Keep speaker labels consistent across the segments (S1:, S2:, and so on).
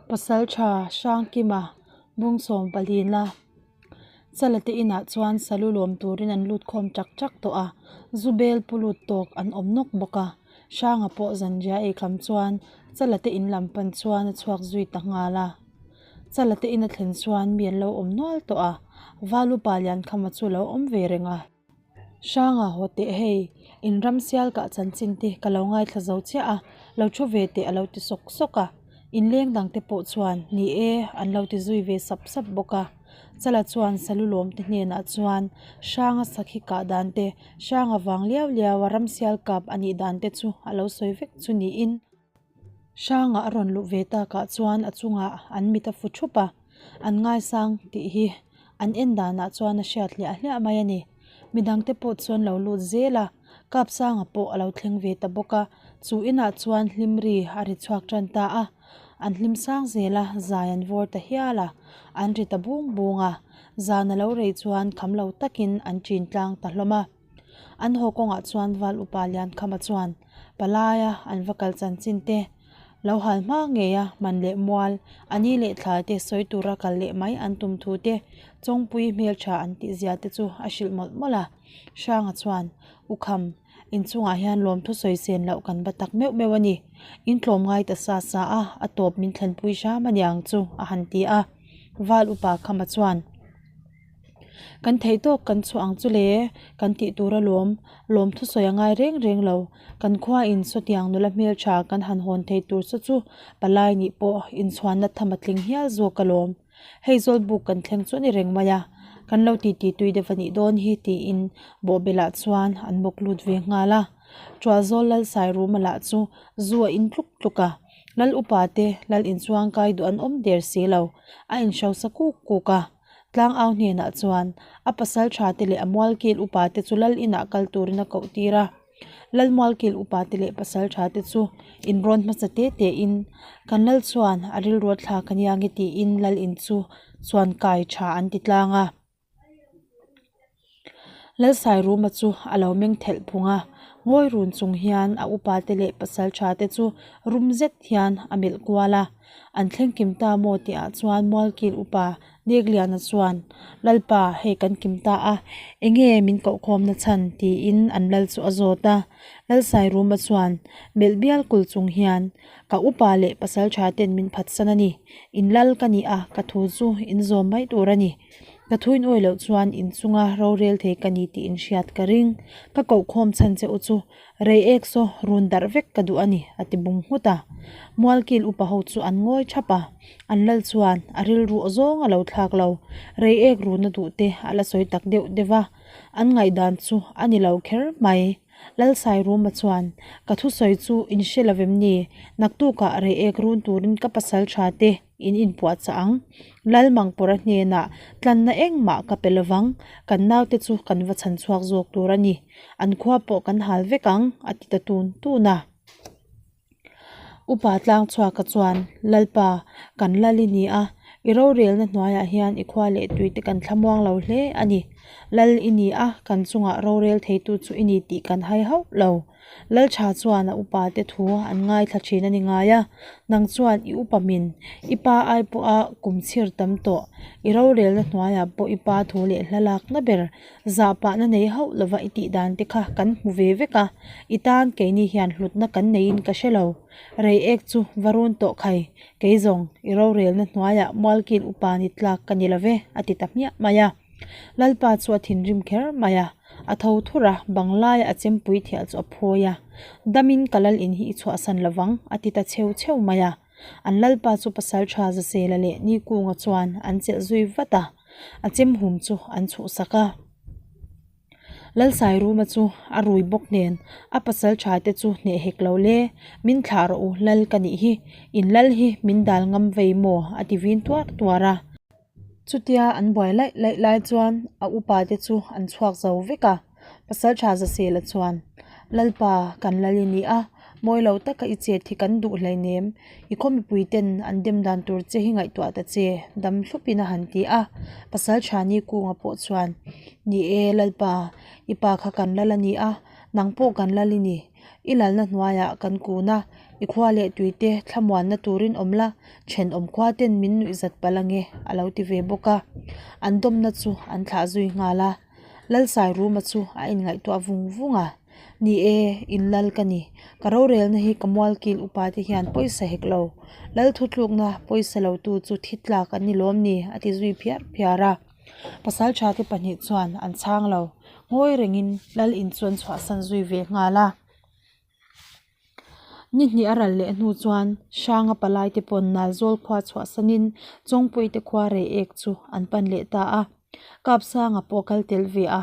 S1: Pasaltha Hrangkima bungsawm palina Chalate inah chuan salu lawm turin an lut khawm tak tak tawh a, zu bel pu lut tawk an awm nawk bawk a. Hranga pawh zanriah eikham chuan Chalate in lam pan chuan a chhuak zui ta nghal a. Chalate in a thlen chuan mi an lo awm nual tawh a, Valupa Liankhama chu lo awm ve reng a. Hranga haw teh hei, in ram sial kah chanchin te ka lo ngaithla zo chiah a, lo thu ve teh a lo ti sawk sawk a. Inleng dang te pawh chuan ni e an lo ti zui ve sap sap bawk a. Chala chuan salu lawm te hnenah chuan Hranga sakhi kah dan te, Hranga vang liau liau a ram sial kap a nih dan te chu a lo sawi vek chu niin. Hranga a rawn luh ve takah chuan a chungah an mit a fu thup a, an ngaisang tih hi an en danah chuan a hriat hliah hliah mai a ni. Midangte pawh chuan lo lut zel a, Kapsanga pawh a lo thleng ve ta bawk a, chu inah chuan hlim ri a ri chhuak tan ta a, an hlim sang zel a, zai an vawr ta hial a, an ri ta bung bung a, zan a lo rei chuan kham lo takin an chin tlang ta hlawm a. An haw kawngah chuan Val Upa Liankhama chuan palaia an va kal chanchin te, lo hal hma ngei a man leh mual, a ni leh thla te sawi tura kal leh mai an tum thu te, Chawngpui hmeltha an tih zia te chu a hrilh mawlh mawlh a. Hranga chuan, U Kham, inchungah hian lawmthu sawi sen loh kan va tak meuh meuh a ni. In tlawm ngai ta sa sa a, a tawp min thlenpui hram a niang chu, a han ti a. Val Upa Khama chuan. Kan theih tawk kan chhuah ang chu le, kan tih tur alawm, lawm thusawi a ngai reng reng lo. Kan khua in sawtiang nula hmeltha kan han hawn thei tur saw chu palai nih pawh inchhuanna tham a tling hial zawk alawm. Hei zawl buk kan thleng chu a ni reng mai a, kan lo titi tui deuh a nih dawn hi tiin bawhbelah chuan an bawk lut ve nghal a. Tualzawl Lalsairuma lah chu zu a in tluk tluk a. Lal upa te lal inchuang kai duh an awm der si lo, a inhrosa kuk kuk a. Tlangau hnenah chuan a pasal tha te leh a mualkil upa te chu lal inah kal turin a koh tir a. Lal mualkil upa te leh pasal tha te chu inrawn hmasa te te in kan lal chuan a rilru a thlak ania nge tiin lal in chu chuan kai tha an ti tlang a. Lalsairuma chu a lo meng thelh phung a, ngawi run chung hian a upa te leh pasal tha te chu rum zet hian a melh kual a. An thleng kim ta maw tih ah chuan Mualkil upa Nekliana chuan, Lalpa, hei kan kim ta a, enge min kohkhawm na chhan? tiin an lal chu a zawt a. Lalsairuma chuan melh bial kul chung hian, Ka upa leh pasal tha ten min phatsan a ni. In lal ka ni a, ka thu chu in zawm mai tur a ni. Ka thuin awi loh chuan inchunga rorel thei ka ni tih inhriat ka ring. Ka kohkhawm chhan che u chu rei ek saw run darh vek ka duh a ni, a ti bung nghut a. Mualkil upa ho chu an ngawi thap a, an lal chuan a rilru zawng a lo thlak lo. Rei ek run a duh te a la sawi tak deuh deuh a, an ngaihdan chu a ni lo kher mai. Lalsairuma chuan, Ka thusawi chu in hre lo vem ni? Naktukah rei ek run turin ka pasal tha te in inpuahchah ang. Lalmangpawra hnenah tlanna engmah ka pe lovang, kan naute chu kan va chhan chhuak zawk tur a ni. An khua pawh kan hal vek ang, a ti ta tun tun a. Upa Tlangchhuaka chuan, Lalpa, kan lal i ni a, i rorelna hnuaiah hian i khua leh tuite kan thlamuang lo hle a ni. Lal i ni a, kan chungah rorel theitu chu i ni tih kan hai hauh lo. Laltha chuan a upa te thu an ngaithla thin a ni ngai a, nang chuan i upa min, i pa ai pawha kum chhir tam tawh, i rorelna hnuaiah pawh i pa thu leh hla lakna ber zah pahna nei hauh lova i tih dan te kha kan hmu ve vek a, i tan keini hian hlutna kan neiin ka hre lo. Rei ek chu va run tawh khai, kei zawng i rorelna hnuaiah mualkil upa ni tlak ka ni lo ve, a ti ta hmiah mai a. Lalpa chu a thinrim kher mai a, a tho thur a, bang laia a chempui thiah chu a phawi a, Damin ka lal in hi i chhuahsan lo vang, a ti ta cheu cheu mai a. An lalpa chu pasal tha Zasela leh Nikunga chuan an chelh zui vat a, a chem hum chu an chhuhsak a. Lalsairuma chu a rui bawk nen a pasal tha te chu hneh hek lo le, min thlah rawh u, lal ka nih hi, in lal hi min dal ngam vei maw, a ti vin tuar tuar a. Chutia an buai laih laih lai chuan a upa te chu an chhuak zo vek a, pasal tha Zasela chuan, Lalpa, kan lal i ni a, mawi lo taka i chet hi kan duh hleinem, i khaw mipui ten an dem dan tur che hi ngaihtuah ta che, dam thlupin a han ti a. Pasal tha Nikunga pawh chuan, Ni e, Lalpa, i pa kha kan lal a ni a. Nang pawh kan lal i ni. I lalna hnuaiah kan kun a, i khua leh tuite thlamuanna turin awm la, thenawm khua ten min nuih zat palh ange, a lo ti ve bawk a. An dawmna chu an thlah zui nghal a. Lalsairuma chu a inngaihtuah vung vung a. Ni e, in lal ka ni. Ka rorelna hi ka mualkil upa te hian pawisa hek lo. Lal thutlukna pawisa lo tu chu thi tlak an ni lawm ni? a ti zui phiar phiar a. Pasaltha te pahnih chuan an chhang lo. Ngawi rengin lal in chu an chhuahsan zui ve nghal a. Ni hnih a ral leh hnu chuan Hranga palai te pawn Nalzawl khua chhuahsanin Chawngpui te khua rei ek chu an pan leh ta a. Kapsanga pawh a kal tel ve a.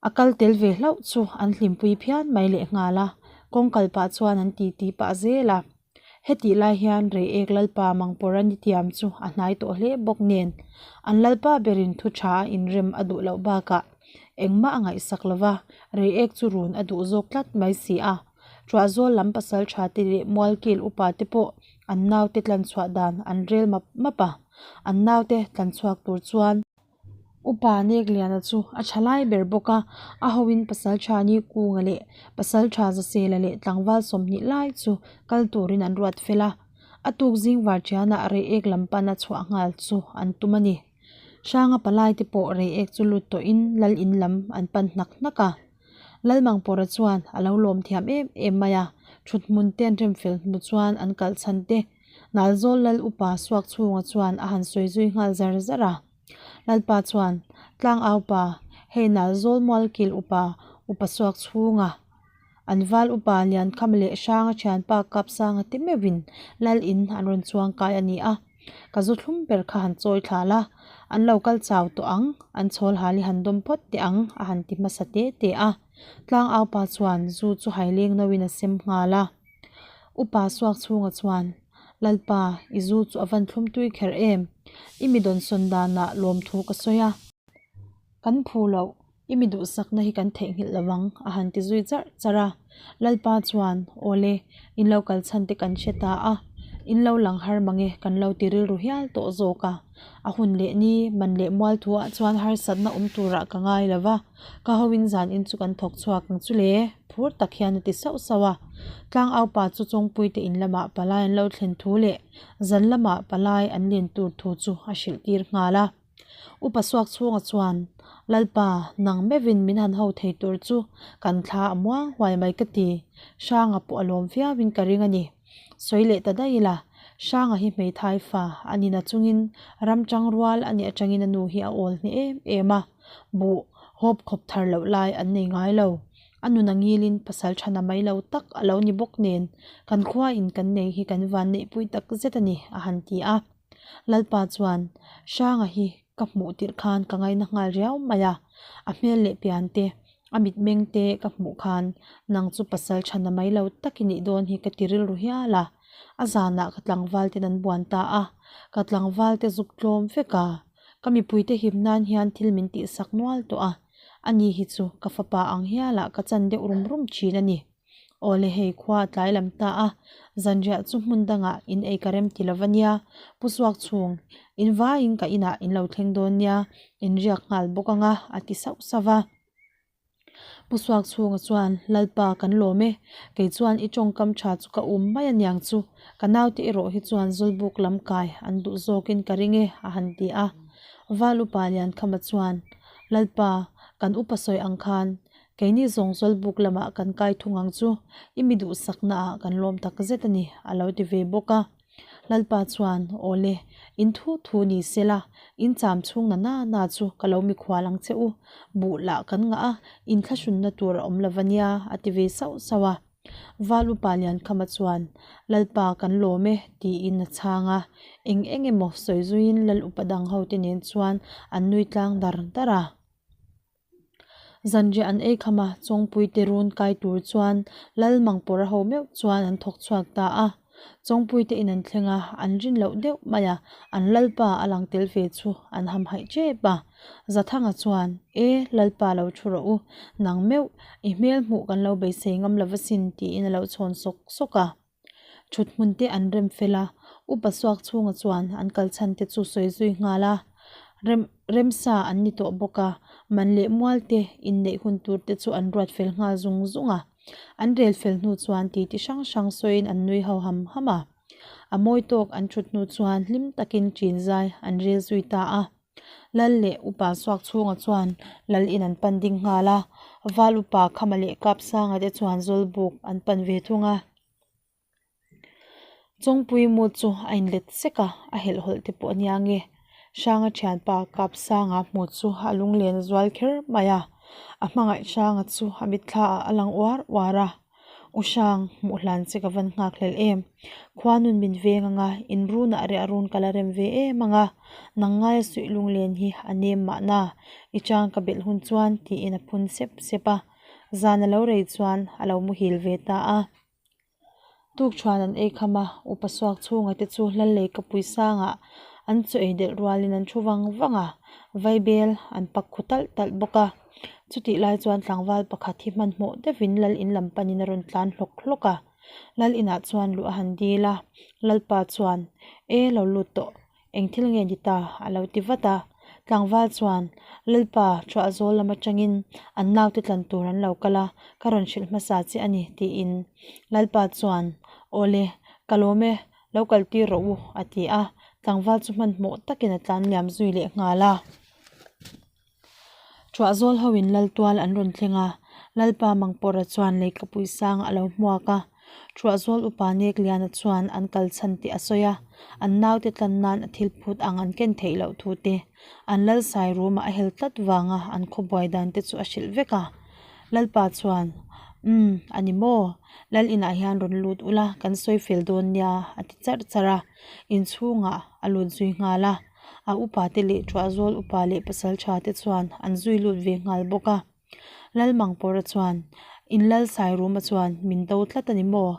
S1: A kal tel ve hlauh chu an hlimpui phian mai leh nghal a, kawng kal pah chuan an titi pah zel a. Hetih lai hian Reiek Lalpa Mangpawra ni tiam chu a hnai tawh hle bawk nen, an Lalpa berin thu tha a inrem a duh loh bakah engmah a ngaihsak lo va, Reiek chu run a duh zawk tlat mai si a. Tuahzawl lam pasal tha te leh Mualkil upa te pawh an naute tlanchhuah dan an rel map map a, an naute tlanchhuak tur chuan Upa Nekliana chu a tha lai ber bawk a, a hoin Pasaltha Nikunga leh Pasaltha Zasela leh tlangval 20 lai chu kal turin an ruat fel a. A tuk zing varṭianah Reiek lam pana chhuah nghal chu an tum a ni. Hranga palai te pawh Reiek chu lut tawhin lal in lam an pan hnak hnak a. Lalmangpawra chuan a lo lawm thiam em em mai a, thuthmun te an remfel hnu chuan an kalh chhan te Nalzawl Lal upa suak chhunga chuan a han sawi zui nghal zar zar a. Lalpa chuan, Tlang au pa, hei Nalzawl Mualkil upa, upa suak chhunga an val upa Liankham leh Hranga thianpa Kapsanga te meuhin Lal in an rawn chuang kai a ni a. Ka zu thlum ber kha han chawi thla la, an lo kal chau tawh ang, an chhawl hal hi han dawm phawt teh ang, a han ti hmasa te te a. Tlang au pa chuan zu chu haileng noin a sem nghal a. Upa suak chhunga chuan, Lalpa, i zu chu a van thlum tui kher em? I mi dawnsawn danah lawmthu ka sawi a. Kan phu loh, i mi duhsakna hi kan theihnghilh lo ang, a han ti zui charh charh a. Lalpa chuan, Awle, in lo kal chhan te kan hre ta a, in lo lang har mang e, kan lo ti rilru hial tawh zawk a. A hun leh ni, man leh mual thuah chuan harsatna awm turah ka ngai lo va, ka hoin zanin chu kan thawk chhuak ang chu le. Phur tak hian a ti sauh sauh a. Tlangaupa chu Chawngpuite in lamah palai an lo thlen thu leh zan lamah palai an len tur thu chu a hrilh tir nghal a. Upa suak chhunga chuan, Lalpa, nang meuhin min han ho thei tur chu kan thla a muang huai mai ka ti. Hranga pawh a lawm viauin ka ring a ni. Sawi leh ta daih ila, Hranga hi hmeithai fa a ni na chungin ram chang rual a nih atangin a nu hi a awl hneh em em a, buh hawp khawp thar loh lai an nei ngai lo. A nun a ngilin pasal thana mai lo tak a lo ni bawk nen, kan khua in kan nei hi kan van neihpui tak zet a ni, a han ti a. Lalpa chuan, Hranga hi ka hmuh tirh khan ka ngaina nghal riau mai a, a hmel leh pian te, a mitmeng te ka hmuh khan nang chu pasal thana mai lo tak i nih dawn hi ka ti rilru hial a. A zanah ka tlangval ten an buan ta a, ka tlangval te zuk tlawm vek a, ka mipuite him nan hian thil min tihsak nual tawh a. Ani hi chu ka fapa ang hialah ka chan deuh rum rum thin a ni. Awle hei khua a tlai lam ta a, zanriah chu hmun dangah in ei ka rem ti lo va nia, Pu Suak chhung, in vaiin ka inah in lo thleng dawn nia, in riak nghal bawk ang a, a ti sauh sauh va. Pu Suak chhunga chuan, Lalpa kan lawm e, kei chuan i tawngkam tha chu ka um mai a niang chu, ka naute erawh hi chuan Zawlbuk lam kai an duh zawkin ka ring e, a han ti a. Val upa Liankhama chuan, Lalpa, kan upa sawi ang khan, keini zawng Zawlbuk lamah kan kai thung ang chu, i mi duhsakna ah kan lawm tak zet a ni, a lo ti ve bawk a. Lalpa chuan, Awle, in thu thu ni se la, in cham chhung na na na chu ka lo mikhual ang che u, buh lah kan ngah a, in thlahrunna tur a awm lo va nia, a ti ve sauh sauh a. Val upa Liankhama chuan, Lalpa kan lawm e, tiin a chhang a. Eng eng emaw sawi zuiin Lal upa dang hote nen chuan an nui tlang dar dar a. Zanriah an ei kham a, Chawngpuite run kai tur chuan Lal Mangpawra ho meuh chuan an thawk chhuak ta a. Chawngpuite in an thleng a, an rin loh deuh mai a, an Lalpa a lang tel ve chu an hamhaih tep a. Zathanga chuan, E, Lalpa lo thu rawh u, nang meuh, i hmel hmuh kan lo beisei ngam lo va sin, tiin a lo chhawn sawk sawk a. Thut hmun te an rem fel a, Upa Suak chhunga chuan an kal chhan te chu sawi zui nghal a. Rem, remsa an ni tawh bawk a, Man leh mual te inneih hun tur te chu an ruat fel nghal zung zung a. An rel fel hnu chuan titi hrang hrang sawiin an nui ho ham ham a. A mawi tawk an thut hnu chuan hlim takin ṭin zai an rel zui ta a. Lal leh upa suak chhunga chuan lal in an pan ding nghal a, val upa Khama leh Kapsanga te chuan Zawlbuk an pan ve thung a. Chawngpui mu chu a inlet sek a, a helhhawlh te pawh a nia nge. Hranga thianpa Kapsanga hmu chu a lunglen zual kher mai a, a hmangaih Hranga chu a mitthla ah a lang uar uar a. U Hrang, hmuh hlan che ka van nghak hlel em. Khua nun min veng anga, in runah riah run ka la rem ve em anga, nang ngaia suih lunglen hi a nem mahna, i chang ka belh hun chuan tiin a phun sep sep a. Zan a lo rei chuan a lo muhil ve ta a. Tukṭhuan an ei kham a, upa suak chhunga te chu Lallei ka pui sangah an chaw ei delh rualin an thu vang vang a, vaibel an pak khu talh talh bawk a. Chutih lai chuan tlangval pakhat hi hmanhmawh deuhin lal in lam panin a rawn tlan hlawk hlawk a, lal inah chuan luh a han dil a, Lalpa chuan, E lo lut tawh, Eng thil nge ni ta? a lo ti vat a. Tlangval chuan, Lalpa, thuah zawl lam atangin an naute tlan tur an lo kal a, ka rawn hrilh hmasa che a ni, tiin. Lalpa chuan, Awle, ka lawm e, lo kal tir rawh u, a ti a. Tlangval chu hmanhmawh takin a tlan liam zui leh nghal a. Thuah zawl hoin lal tual an rawn thleng a, Lalpa Mangpawrha chuan leikapui sang a lo hmuak a. Thuah zawl upa Nekliana chuan an kal chhan tih a sawi a, an naute tlan nan a thil phut ang an ken theih loh thu te, an lal sai rumah a hel tlat vanga an khawbuai dan te chu a hrilh vek a. Lalpa chuan, Umm, a ni maw? Lal inah hian rawn lut ula, kan sawi fel dawn nia, a ti charh charh a, inchhungah a lut zui nghal a. A upa te leh Thuahzawl upa leh pasal tha te chuan an zui lut ve nghal bawk a. Lalmangpawra chuan, In lal Sairuma chuan min do tlat a ni maw?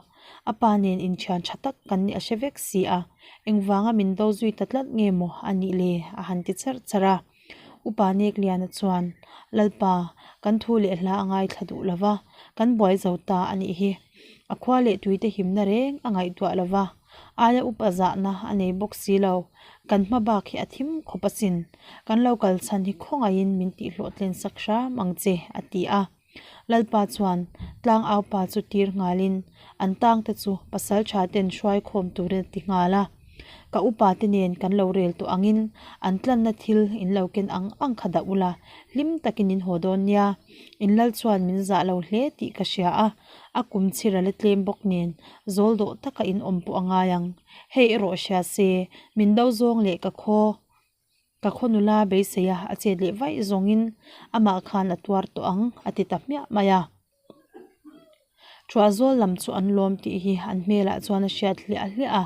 S1: A pa nen inthian tha tak kan nih a hre vek si a, engvanga min do zui ta tlat nge maw a nih le? a han ti charh charh a. Upa Nekliana chuan, Lalpa, kan thu leh hla a ngaithla duh lo va, kan buai zo ta a nih hi. A khua leh tuite himna reng a ngaihtuah lo va, aia upa zahna a nei bawk si lo. Kan hma bak hi a thim khawp asin. Kan lo kal chhan hi khawngaihin min tihhlawhtlin sak hram ang che, a ti a. Lalpa chuan tlang aupa chu tir nghalin an tangte chu pasal tha ten hruai khawm turin a ti nghal a. Ka upa te nen kan lo rel tawh angin an tlanna thil in lo ken ang ang kha dah ula, hlim takin in haw dawn nia. In lal chuan min zah lo hle tih ka hria a, a kum chhir a la tlem bawk nen zawl dawh taka in awm pawh a ngai ang. Hei erawh hria se, min do zawng leh ka khaw. Ka khaw nula beisei a, a chet leh vaih zawngin amah khan a tuar tawh ang, a ti ta hmiah mai a. Thuahzawl lam chu an lawm tih hi an hmelah chuan a hriat hliah hliah a,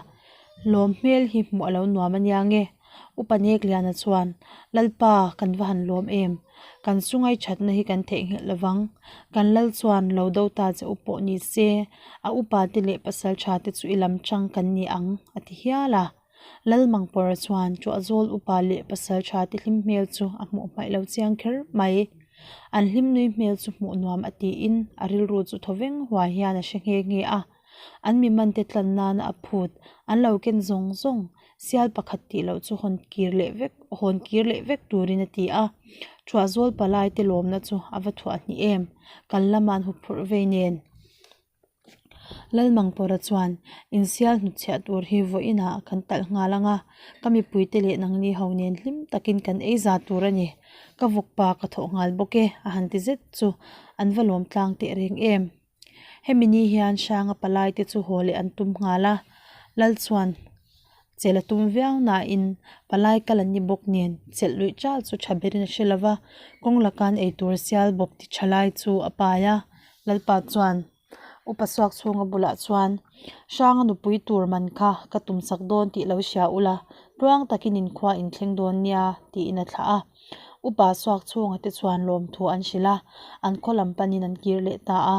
S1: lawm hmel hi hmuh a lo nuam a nia nge. Upa Nekliana chuan, Lalpa, kan va han lawm em? Kan sungai thatna hi kan theihnghilh lovang. Kan lal chuan lo do ta che u pawh ni se, a upa te leh pasal tha te chu i lam chang kan ni ang, a ti hial a. Lalmangpawra chuan Tuahzawl upa leh pasal tha te hlim hmel chu a hmuh hmaih lo chiang kher mai. An hlim nui hmel chu hmuh nuam a tiin a rilru chu thaw veng huai hian a hre nghe nghe a. An mi man te tlan nana a phut, an lo ken zawng zawng, sial pakhat tih loh chu hawn kir leh vek hawn kir leh vek turin a ti a. Tuahzawl palai te lawmna chu a va thuah hnih em, kal lama an huphurh vei nen. Lalmangpawra chuan, Insial hnutchhiah tur hi vawiinah kan talh nghal ang a, ka mipuite leh nangni ho nen hlim takin kan ei za tur a ni. Ka vawkpa ka thawh nghal bawk e, a han ti zet chu an va lawm tlang teh reng em. Hemi ni hian Hranga palai te chu haw leh an tum nghal a, Lal chuan chelh a tum viau nain palai kal an ni bawk nen chelh luih chal chu tha berin a hre lo va, kawng laka'n eitur sial bawp ti tha lai chu a pai a. Lalpa chuan upa suak chhunga bulah chuan Hranga nupui tur man kha ka tum sak dawn tih lo hria ula, tluang takin inkhua in thleng dawn nia tiin a thlah a. Upa suak chhunga te chuan lawmthu an hrilh a, an khaw lam panin an kir leh ta a.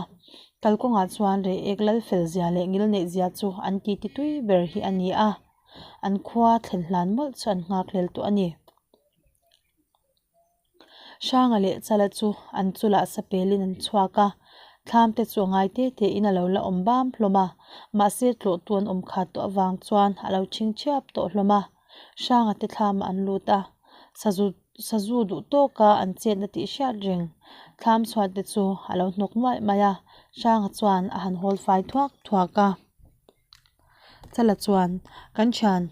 S1: Kalkawngah chuan Reiek lal fel zia leh ngil neih zia chu an titi tui ber hi a ni a, an khua thlen hlan mawlh chu an nghakhlel tawh a ni. Hranga leh Chala chu an chulah sapelin an chhuak a, thlam te chu a ngai te te in a lo la awm bam hlawm a, mahse tlawhtu an awm khat tawh avang chuan a lo chhing chhiap tawh hlawm a. Hranga te thlamah an lut a, sazu. Sazu duh tawka an chetna tih hriat reng thlam chhuat te chu a lo hnawk nuaih mai a, Hranga chuan a han hawl fai thuak thuak a. Chala chuan, Kan thian,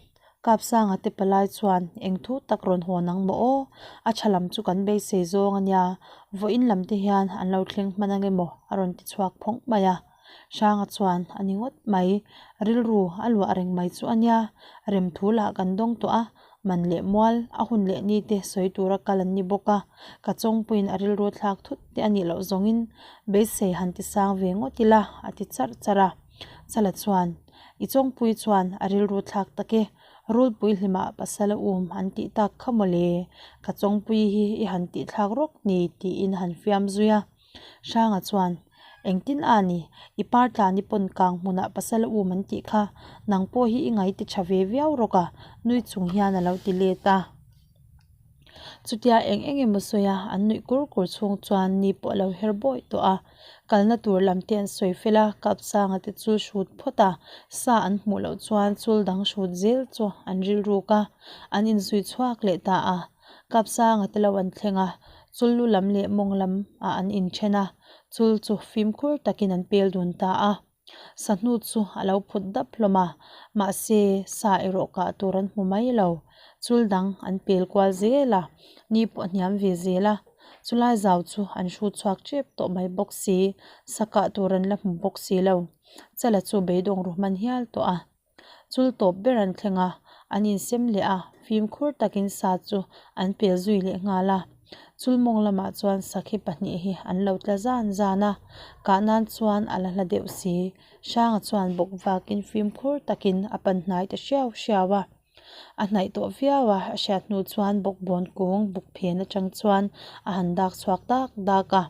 S1: Kapsanga te palai chuan eng thu tak rawn haw nang maw aw? A tha lam chu kan beisei zawng a nia, vawiin lam te hian an lo thleng hman ange maw? a rawn ti chhuak phawng mai a. Hranga chuan a ni ngawt mai, rilru a luah reng mai chu a nia, remthu lah kan dawng tawh a, man leh mual a hun leh ni te sawi tura kal an ni bawk a, ka chawngpuiin a rilru thlak thut te a nih loh zawngin beisei han ti sang ve ngawt ila a ti charh charh a. Chala chuan, I chawngpui chuan a rilru thlak tak e, Rulpui hlimah pasal a um an tih tak kha mawle, ka chawngpui hi i han tih thlak rawk ni tiin a han fiam zui a. Hranga chuan, Engtin a ni, i par tlan i pawn kang hmunah pasal a um an tih kha, nang pawh hi i ngai ti tha ve viau rawk a, nui chung hian a lo ti let a. Chutia eng eng emaw sawi a, an nuih kur kur chhung chuan ni pawh a lo her bawi tawh a. Kalna tur lam te an sawi fel a, Kapsanga te chu hrut phawt a, sa an hmuh loh chuan chul dang hrut zel chu an rilruk a, an inzui chhuak leh ta a. Kapsanga te lo an thleng a, chul lu lam leh mawng lam ah an inthen a, chul chu fimkhur takin an pel dun ta a. Sahnu chu a lo phut dap hlawm a, mahse sa erawh kah tur an hmu mai lo. Chul dang an pel kual zel a, ni pawh a hniam ve zel a. Chulai zau chu an hrut chhuak tep tawh mai bawk si, sa kah tur an la hmu bawk si lo. Chala chu beidawng ru hman hial tawh a. Chul tawp ber an thleng a, an insem leh a, fimkhur takin sa chu an pel zui leh nghal a. Chul mawng lamah chuan sakhi pahnih hi an lo tla zan zan a, kah nan chuan a la hla deuh si. Hranga chuan bawk vakin fimkhur takin a pan hnai ta hriau hriau a. A hnaih tawh viau a, a hriat hnu chuan bawkbawn kung buk phen atang chuan a han dak chhuak dak dak a.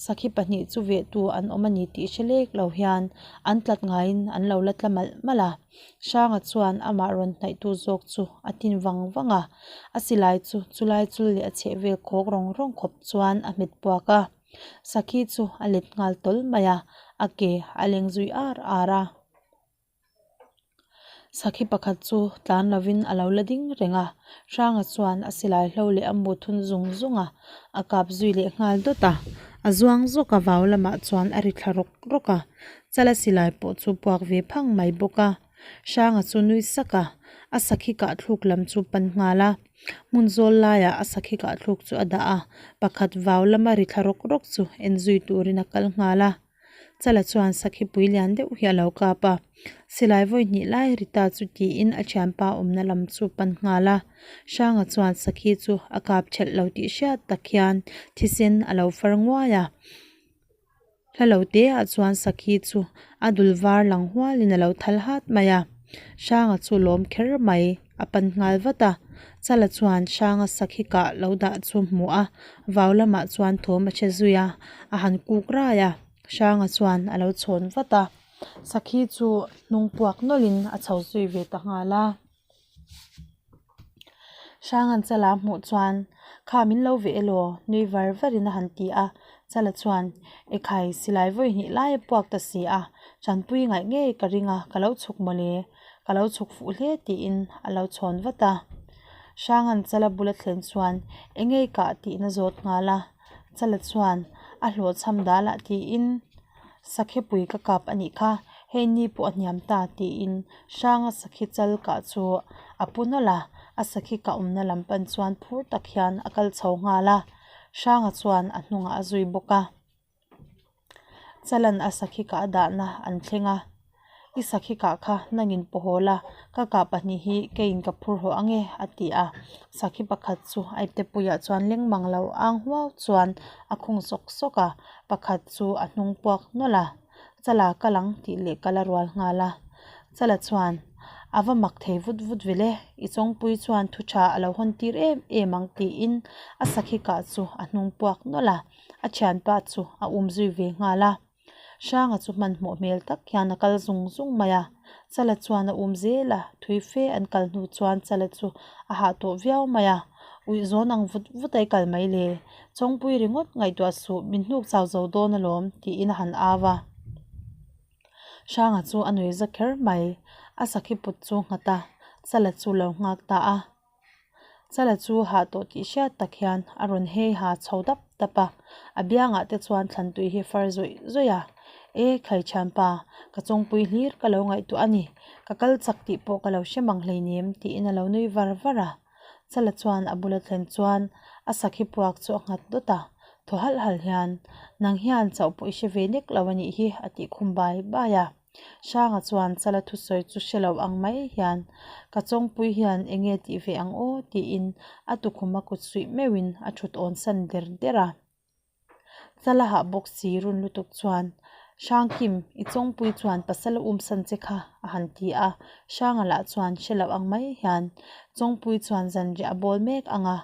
S1: Sakhi pahnih chu vehtu an awm a ni tih hre lek lo hian an tlat ngaiin an lo la tla malh malh a. Hranga chuan amah rawn hnaihtu zawk chu a tin vang vang a, a silai chu chulai chul leh a chhehvel khawk rawng rawng khawp chuan a hmet puak a. Sakhi chu a let nghal tawl mai a, a ke a leng zui ar ar a. Sakhi pakhat chu tlan lovin a lo la ding reng a, Hranga chuan a silai hlo leh a mu thun zung zung a, a kap zui leh nghal dawt a, a zuang zawk a vau lamah chuan a ri thla rawk rawk a, Chala silai pawh chu puak ve phang mai bawk a, Hranga chu nui sak a, a sakhi kah thluk lam chu pan nghal a, hmun zawl laiah a sakhi kah thluk chu a dah a, pakhat vau lama ri thla rawk rawk chu en zui turin a kal nghal a. Chala chuan sakhi pui lian deuh hi a lo kap a, silai vawi hnih lai ri ta chu tiin a thianpa awmna lam chu pan nghal a. Hranga chuan sakhi chu a kap thelh lo tih hriat tak hian thisen a lo far nguai a. Hla lo te ah chuan sakhi chu a dul var lang hualin a lo thal hat mai a. Hranga chu lawm kher mai. A pan nghal vat a, Chala chuan Hranga sakhi kah lo dah chu hmu a, vau lamah chuan thawm a che zui a, a han kuk rai a, Hranga chuan a lo chhawn vat a, sakhi chu hnung puak nawlhin a chho zui ve ta nghal a. Hranga'n Chala hmuh chuan, Kha min lo ve elaw? nui var varin a han ti a, Chala chuan, Ekhai, silai vawi hnih lai a puak ta si a, tanpui ngaih ngei ka ring a, ka lo chhuk mawle. Ka lo chhuk fuh hle tiin a lo chhawn vat a. Hranga'n Chala bula thlen chuan eng nge kah tiin a zawt nghal a. Chala chuan a hlawhchham dalah tiin Sakhepui ka kap a nih kha, hei ni pawh a hniam ta tiin Hranga sakhi chal kah chu a pu nawlh a, a sakhi kah awmna lam pan chuan phur tak hian a kal chho nghal a. Hranga chuan a hnungah a zui bawk a. Chalan a sakhi kah dahna an thleng a, I sakhi kah kha nangin paw haw la, ka kah pahnih hi keiin ka phur haw ang e a ti a. Sakhi pakhat chu a ipte puiah chuan leng mang lo ang huau chuan a khung sawk sawk a, pakhat chu a hnung puak nawlh a, Chala kal ang tih leh kal a rual nghal a. Chala chuan, A va mak thei vut vut vele, i chawngpui chuan thu tha a lo hawn tir em em ang tiin a sakhi kah chu a hnung puak nawlh a. A thianpa chu a um zui ve nghal a. Hranga chu hmanhmawh hmel tak hian a kal zung zung mai a. Chala chuan a um zel a, thui fe an kal hnu chuan Chala chu a hah tawh viau mai a. Uih zawn ang vut vut a i kal mai le. Chawngpui ringawt ngaihtuah suh, min hnuk chau zo dawn alawm, tiin a han au a. Hranga chu a nui za kher mai. A sakhi put chu nghat a, Chala chu lo nghak ta a. Chala chu hah tawh tih hriat tak hian a rawn hei ha chho dap dap a, a biangah te chuan thlantui hi far zawih zawih a. E Khaithianpa, ka chawngpui hlir ka lo ngaihtuah a ni, ka kal chak tih pawh ka lo hre mang hleinem tiin a lo nui var var a. Chala chuan a bula thlen chuan a sakhi puak chu a nghat dawt a, thaw halh halh hian, Nang hian chauh pawh i hre ve nek lo a nih hi a tih khum bai bai a. Hranga chuan Chala thusawi chu hre lo ang mai hian, Ka chawngpui hian eng nge tih ve ang aw? tiin a tukhum a kut suih meuhin a thut awn san der der a. Chala hah bawk si run lutuk chuan, Hrangkim, i chawngpui chuan pasal a umsan che kha a han ti a. Hranga lah chuan hre lo ang mai hian, Chawngpui chuan zanriah a bawl mek ang a,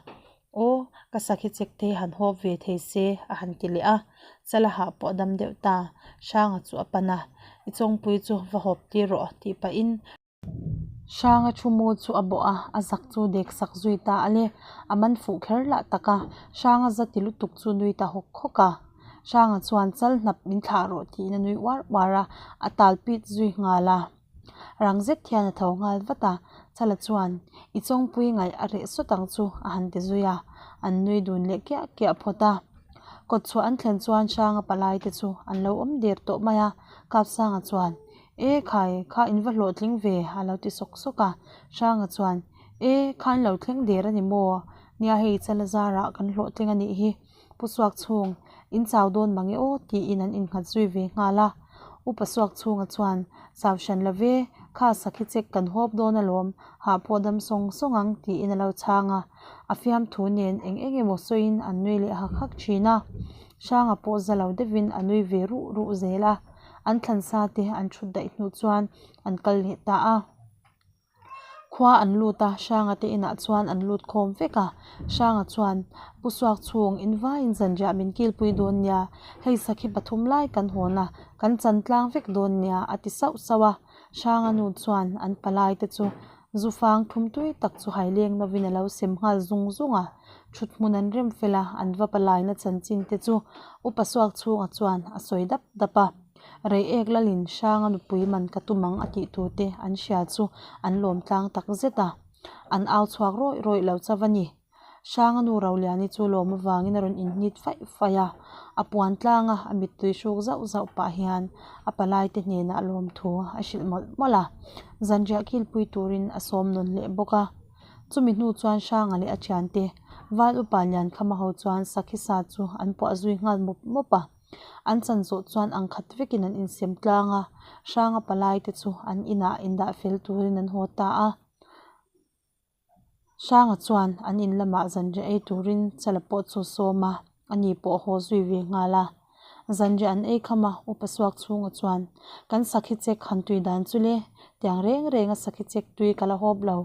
S1: Aw, ka sakhi chek te han hawp ve thei se, a han ti leh a. Chala hah pawh a dam deuh ta. Hranga chu a pan a, I chawngpui chu va hawp tir rawh, tih pahin. Hranga thu mu chu a bawh a, a zak chu dek sak zui ta a le. A man fuh kher lah tak a, Hranga za ti lutuk chu nui ta hawk hawk a. Hranga chuan chal hnap min thlah rawh tiin a nui uar uar a, a tal pit zui nghal a. Rang zet hian a tho nghal vat a, Chala chuan, I chawngpui ngaih a reh sawt ang chu a han ti zui a, an nui dun leh kiah kiah phawt a. Kawtchhuah an thlen chuan Hranga palai te chu an lo awm der tawh mai a, Kapsanga chuan, E khai, kha in va hlawhtling ve a lo ti sawk sawk a, Hranga chuan, E kha in lo thleng der a ni maw? Nia hei Chala zarah kan hlawhtling a nih hi. Pu Suak chhung, in chau dawn mange aw tiin an innghat zui ve nghal a. Upa Suak chhunga chuan, Chau hran lo ve, kha sakhi chek kan hawp dawn alawm, hah pawh dam sawng sawng ang tiin a lo chhang a. A fiamthu nen eng eng emaw sawiin an nui leh hak hak thin a. Hranga pawh za lo deuhin a nui ve ruh ruh zel a. An thlansa te an thut daih hnu chuan an kal leh ta a. Khua an lut a, Hranga te inah chuan an lut khawm vek a. Hranga chuan, Pu Suak chhung, in vaiin zanriah min kilpui dawn nia, hei sakhi pathum lai kan hawn a, kan chan tlang vek dawn nia, a ti sauh sauh a. Hranga nu chuan an palai te chu zu fang thum tui tak chu haileng lovin a lo sem nghal zung zung a. Thut hmun an rem fel a, an va palaina chanchin te chu Upa Suak chhunga chuan a sawi dap dap a. Reiek lalin hranga nupui man ka tum ang a tih tur te an hria chu an lawm tlang tak zet a, an au chhuak rawih rawih lo chauh a ni. Hranga nu Roliani chu lawm avangin a rawn inhnit faih faih a, a puan tlanga a mittui hruk zauh zauh pah hian a palai te hnenah lawmthu a hrilh mawlh mawlh a, zanriah kilpui turin a sawm nawn leh bawk a. Chumi hnu chuan Hranga leh a thiante Val upa Liankhama ho chuan sakhi sa chu an puah zui nghal mawp mawp a. An chan zawh chuan ang khat vekin an insem tlang a, Hranga palai te chu an inah indah fel turin an haw ta a. Hranga chuan an in lamah zanriah ei turin Chala pawh chu a sawm a, ani pawh a haw zui ve nghal a. Zanriah an ei kham a, Upa Suak chhunga chuan, Kan sakhi chek han tui dan chu le, tiang reng reng a sakhi chek tui ka la hawp lo,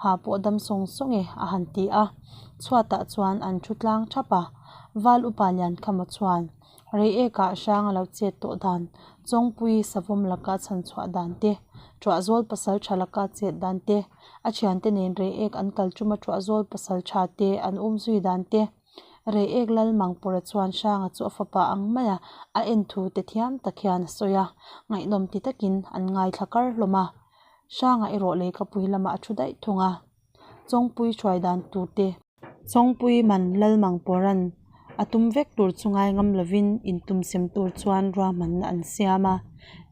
S1: ha pawh dam sawng sawng e, a han ti a. Chhuatah chuan an thu tlang thap a, Val Upa Liankhama chuan, Reiekah hrang a lo chet tawh dan, Chawngpui savawm laka chhan chhuah dan te, Tuahzawl pasal tha laka chet dan te, a thiante nen reiek an kal tuma Tuahzawl pasal tha te an um zui dan te, Reiek Lalmangpura chuan Hranga chu a fapa ang maia a en thu te thiam tak hian a sawi a, ngaihnawm ti takin an ngaithla kar hlawm a. Hranga erawh lehkhapui lamah a thu daih thung a, Chawngpui hruai dan tur te, Chawngpui man Lalmangpawra'n a tum vek tur chu ngai ngam lovin intumsem tur chuan ruahmanna an siam a,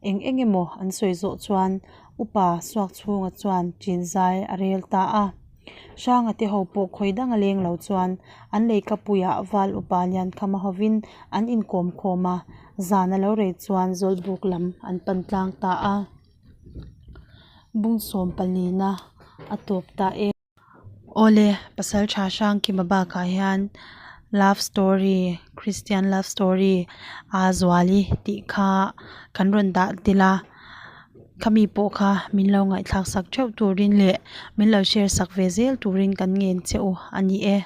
S1: eng eng emaw an sawi zawh chuan Upa Suakchhunga chuan Chinzai a rel ta a. Hranga te ho pawh khawi dang a leng lo chuan an leikapuiah Val Upa Liankhama hovin an inkawm khawm a, zan a lo rei chuan Zawlbuk lam an pan tlang ta a. Bungsawm palina a tawp ta e. Awle, Pasaltha Hrangkima bakah hian love story, Christian love story aa Zuali tih kha kan rawn dah tel a, khami pawh kha min lo ngaihthlak sak theuh turin leh min lo share sak ve zel turin kan ngen che u a ni e.